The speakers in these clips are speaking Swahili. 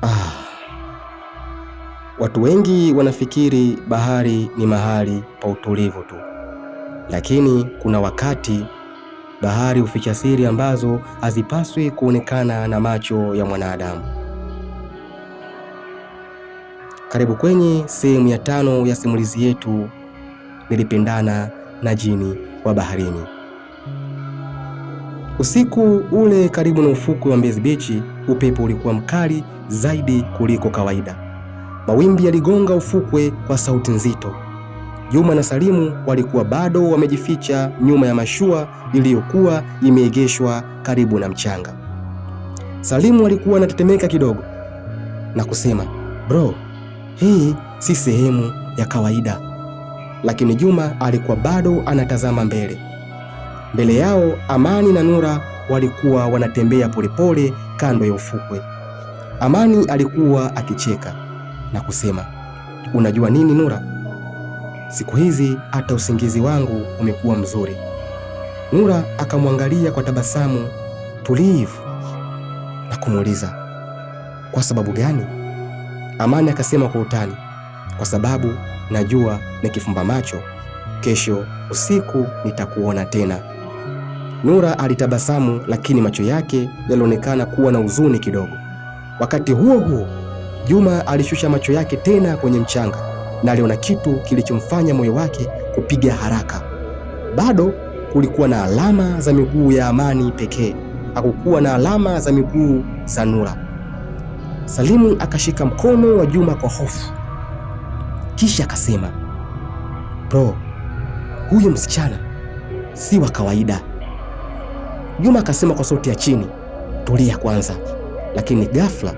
Ah, watu wengi wanafikiri bahari ni mahali pa utulivu tu, lakini kuna wakati bahari huficha siri ambazo hazipaswi kuonekana na macho ya mwanadamu. Karibu kwenye sehemu ya tano ya simulizi yetu Nilipendana na Jini wa Baharini. Usiku ule karibu na ufukwe wa Mbezi Beach, upepo ulikuwa mkali zaidi kuliko kawaida. Mawimbi yaligonga ufukwe kwa sauti nzito. Juma na Salimu walikuwa bado wamejificha nyuma ya mashua iliyokuwa imeegeshwa karibu na mchanga. Salimu alikuwa anatetemeka kidogo na kusema, bro, hii si sehemu ya kawaida. Lakini Juma alikuwa bado anatazama mbele. Mbele yao Amani na Nura walikuwa wanatembea polepole kando ya ufukwe. Amani alikuwa akicheka na kusema, unajua nini Nura, siku hizi hata usingizi wangu umekuwa mzuri. Nura akamwangalia kwa tabasamu tulivu na kumuuliza, kwa sababu gani? Amani akasema kwa utani, kwa sababu najua nikifumba macho kesho usiku nitakuona tena. Nura alitabasamu, lakini macho yake yalionekana kuwa na huzuni kidogo. Wakati huo huo, Juma alishusha macho yake tena kwenye mchanga na aliona kitu kilichomfanya moyo wake kupiga haraka. Bado kulikuwa na alama za miguu ya Amani pekee, hakukuwa na alama za miguu za Nura. Salimu akashika mkono wa Juma kwa hofu, kisha akasema, bro, huyu msichana si wa kawaida. Juma akasema kwa sauti ya chini, tulia kwanza. Lakini ghafla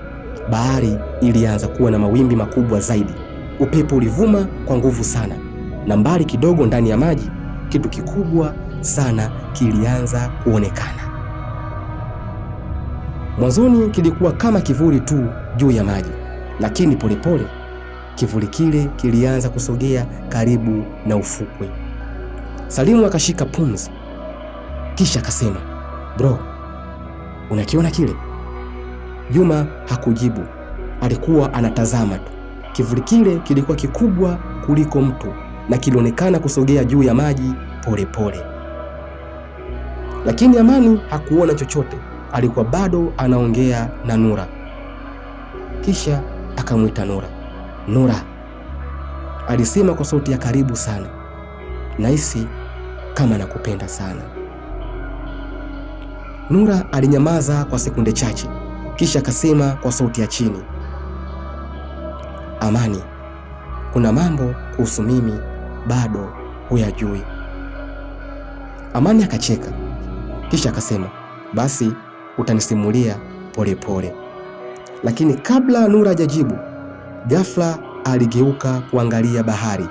bahari ilianza kuwa na mawimbi makubwa zaidi. Upepo ulivuma kwa nguvu sana, na mbali kidogo ndani ya maji kitu kikubwa sana kilianza kuonekana. Mwanzoni kilikuwa kama kivuli tu juu ya maji, lakini polepole kivuli kile kilianza kusogea karibu na ufukwe. Salimu akashika pumzi, kisha akasema, bro, unakiona kile? Juma hakujibu, alikuwa anatazama tu. Kivuli kile kilikuwa kikubwa kuliko mtu na kilionekana kusogea juu ya maji polepole. Lakini Amani hakuona chochote, alikuwa bado anaongea na Nura. Kisha akamwita Nura. Nura, alisema kwa sauti ya karibu sana, nahisi kama nakupenda sana. Nura alinyamaza kwa sekunde chache, kisha akasema kwa sauti ya chini, Amani, kuna mambo kuhusu mimi bado huyajui. Amani akacheka, kisha akasema, basi utanisimulia polepole. Lakini kabla Nura hajajibu, ghafla aligeuka kuangalia bahari.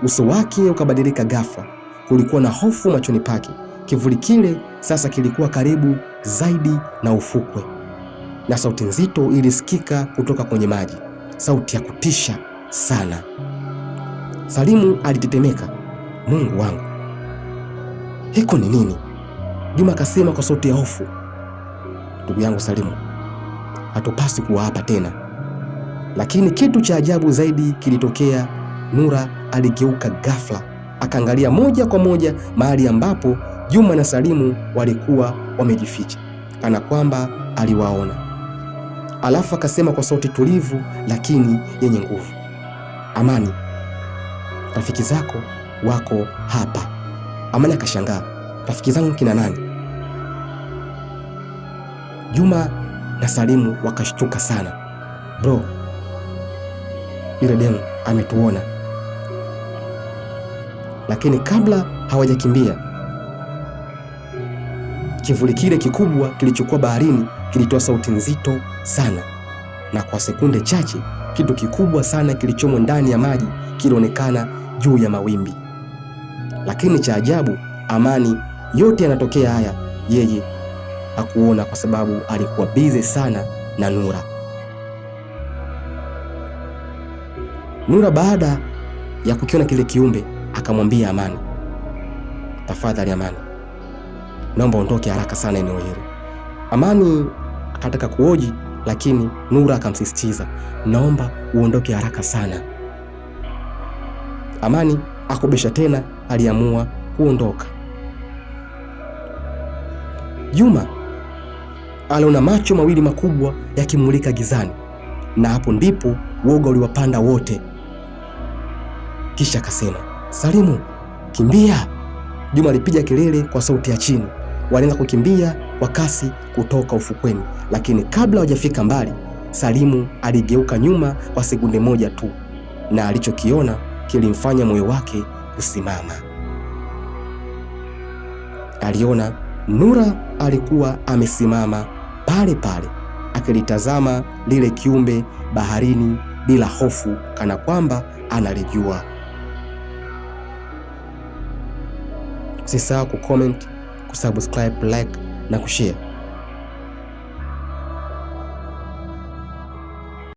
Uso wake ukabadilika ghafla. Kulikuwa na hofu machoni pake. Kivuli kile sasa kilikuwa karibu zaidi na ufukwe, na sauti nzito ilisikika kutoka kwenye maji, sauti ya kutisha sana. Salimu alitetemeka. Mungu wangu, hiko ni nini? Juma akasema kwa sauti ya hofu, ndugu yangu Salimu, hatupaswi kuwa hapa tena. Lakini kitu cha ajabu zaidi kilitokea. Nura aligeuka ghafla, akaangalia moja kwa moja mahali ambapo Juma na Salimu walikuwa wamejificha, kana kwamba aliwaona. Alafu akasema kwa sauti tulivu lakini yenye nguvu, Amani, rafiki zako wako hapa. Amani akashangaa, rafiki zangu kina nani? Juma na Salimu wakashtuka sana. Bro, yule demu ametuona. Lakini kabla hawajakimbia, kivuli kile kikubwa kilichokuwa baharini kilitoa sauti nzito sana, na kwa sekunde chache kitu kikubwa sana kilichomo ndani ya maji kilionekana juu ya mawimbi. Lakini cha ajabu, Amani, yote yanatokea haya yeye hakuona kwa sababu alikuwa bize sana na Nura. Nura baada ya kukiona kile kiumbe akamwambia Amani, tafadhali Amani, naomba ondoke haraka sana eneo hili. Amani akataka kuoji, Lakini Nura akamsisitiza, naomba uondoke haraka sana. Amani akubisha tena, aliamua kuondoka. Juma aliona macho mawili makubwa yakimulika gizani, na hapo ndipo woga uliwapanda wote. Kisha akasema, Salimu, kimbia! Juma alipiga kelele kwa sauti ya chini. Walianza kukimbia kwa kasi kutoka ufukweni, lakini kabla hawajafika mbali, Salimu aligeuka nyuma kwa sekunde moja tu, na alichokiona kilimfanya moyo wake kusimama. Aliona Nura alikuwa amesimama pale pale akilitazama lile kiumbe baharini bila hofu, kana kwamba analijua. Usisahau kucomment, kusubscribe, like na kushare.